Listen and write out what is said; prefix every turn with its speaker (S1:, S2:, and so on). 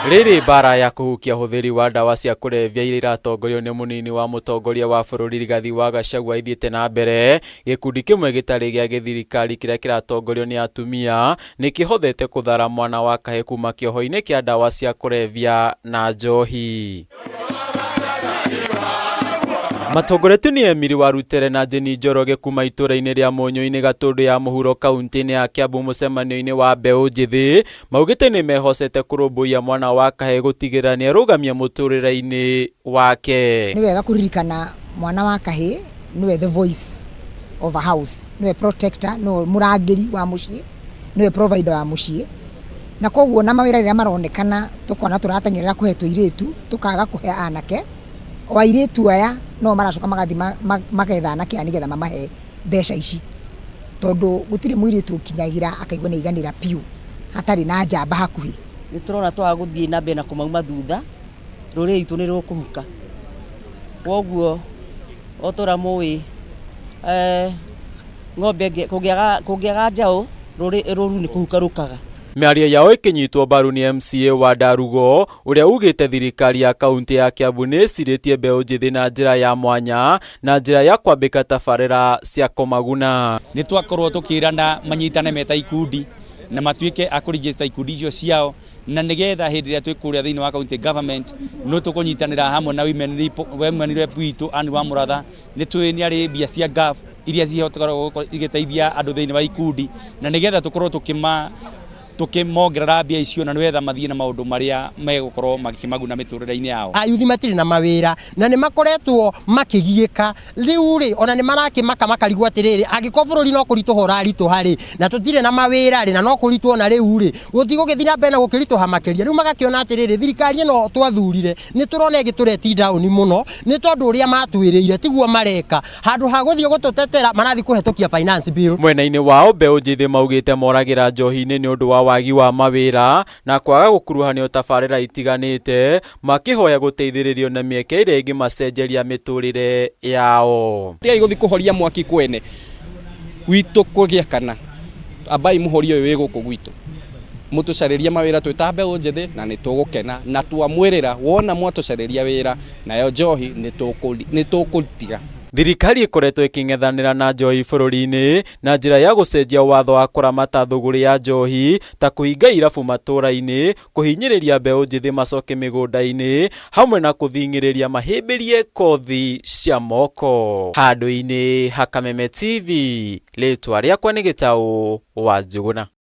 S1: Rĩrĩ mbara ya kũhukia ũhũthĩri wa ndawa cia kũrebia iria iratongorio nĩ mũnini wa mũtongoria wa bũrũri Rigathi wa Gachagua ithiĩte na mbere, gĩkundi kĩmwe gĩtarĩ gĩa gĩthirikari kĩrĩa kĩratongorio nĩ atumia nĩ kĩhothete kũthara mwana wa kahĩĩ kuma kĩoho-inĩ kĩa ndawa cia kũrebia na njohi. Matongoretio nĩ Emily Warutere na Jane Njoroge kuma itũra-inĩ rĩa Mũnyũ-inĩ Gatũndũ ya Mũhuro kaunti-inĩ ya Kiambu mũcemanio-inĩ wa mbeũ njĩthĩ maugĩte nĩ mehocete kũrũmbũiya mwana wa kahĩĩ gũtigĩrĩra nĩ arũgamia mũtũrĩre-inĩ wake.
S2: Nĩ wega kũririkana mwana wa kahĩĩ nĩwe the voice of a house, nĩwe protector, nĩwe mũrangĩri wa mũciĩ, nĩwe provider wa mũciĩ. Na koguo ona mawĩra rĩrĩa maronekana tũkona tũrateng'erera kũhe tũirĩtu tũkaga kũhe anake, o airĩtu aya no maracoka magathiĩ magetha anake aya nĩgetha mamahe mbeca ici. Tondũ gũtirĩ mũirĩtu ũkinyagĩra akaigua nĩ aiganĩra biũ hatarĩ na njamba hakuhĩ.
S3: Nĩ tũrona twaga gũthiĩ na mbere na kũmauma thutha, rũrĩrĩ rwitũ nĩ rũkũhuka. Kwoguo o ta ũrĩa mũĩ ng'ombe kũngĩaga njaũ rũru nĩ kũhuka rũkaga.
S1: Mĩario yao ĩkĩnyitwo mbaru nĩ MCA wa Ndarugo ũrĩa ugĩte thirikari ya kaunti ya Kiambu nĩ ĩcirĩtie mbeũ njĩthĩ na njĩra ya mwanya na njĩra ya kwambĩka tabarĩra cia kũmaguna.
S4: Nĩ twakorwo tũkĩrana manyitane meta ikundi na matuĩke a kũregister ikundi icio ciao na nĩgetha hĩndĩ ĩrĩa twĩ kũrĩa thĩinĩ wa county government no tũkũnyitanĩra hamwe na women rep witũ Anne wa Mũratha. Nĩ tũĩ nĩ arĩ mbia cia GAF iria cihotaga igĩteithia andũ thĩinĩ wa ikundi na nĩgetha tũkorwo tũkĩmongerera mbia icio na nĩgetha mathiĩ na maũndũ marĩa megũkorwo makĩmaguna mĩtũrĩre-inĩ yao.
S5: Ayuthi matirĩ na mawĩra na nĩ makoretwo makĩgiĩka rĩu rĩ ona nĩ marakĩmaka makarigwo atĩrĩrĩ angĩkorwo bũrũri no kũritũha ũraritũha rĩ na tũtirĩ na mawĩra rĩ na no kũritũha na rĩu rĩ gũtigũgĩthiĩ na mbere na gũkĩritũha makĩria. Rĩu magakĩona atĩrĩrĩ thirikari ĩno twathurire nĩ tũrona ĩgĩtũreti down mũno nĩ tondũ ũrĩa matwĩrĩire tiguo mareka. Handũ ha gũthiĩ gũtũtetera marathiĩ kũhetũkia finance bill.
S1: Mwena-inĩ wao mbeũ njĩthĩ maugĩte moragĩra njohi-inĩ nĩ ũndũ wa wagi wa mawĩra na kwaga gũkuruhanio tabarĩra itiganĩte makĩhoya gũteithĩrĩrio na mĩeke ĩrĩa ĩngĩmacenjeria mĩtũrĩre yao.
S6: Tigai gũthiĩ kũhoria mwaki kwene gwitũ kũgĩakana, ambai mũhorie ũyũ wĩ gũkũ gwitũ, mũtũcarĩrie mawĩra twĩ ta mbeũ njĩthĩ na nĩ tũgũkena na twamwĩrĩra wona mwatũcarĩria wĩra nayo njohi nĩ tũkũtiga.
S1: Thirikari ĩkoretwo ĩkĩng'ethanĩra na njohi bũrũri-inĩ na njĩra ya gũcenjia watho wa kũramata thũgũrĩ ya njohi ta kũhinga irabu matũũra-inĩ, kũhinyĩrĩria mbeũ njĩthĩ macoke mĩgũnda-inĩ hamwe na kũthing'ĩrĩria mahĩmbĩrie kothi cia moko. Handũ-inĩ ha Kameme TV, rĩtwa rĩakwa nĩ Gĩtaũ wa Njũgũna.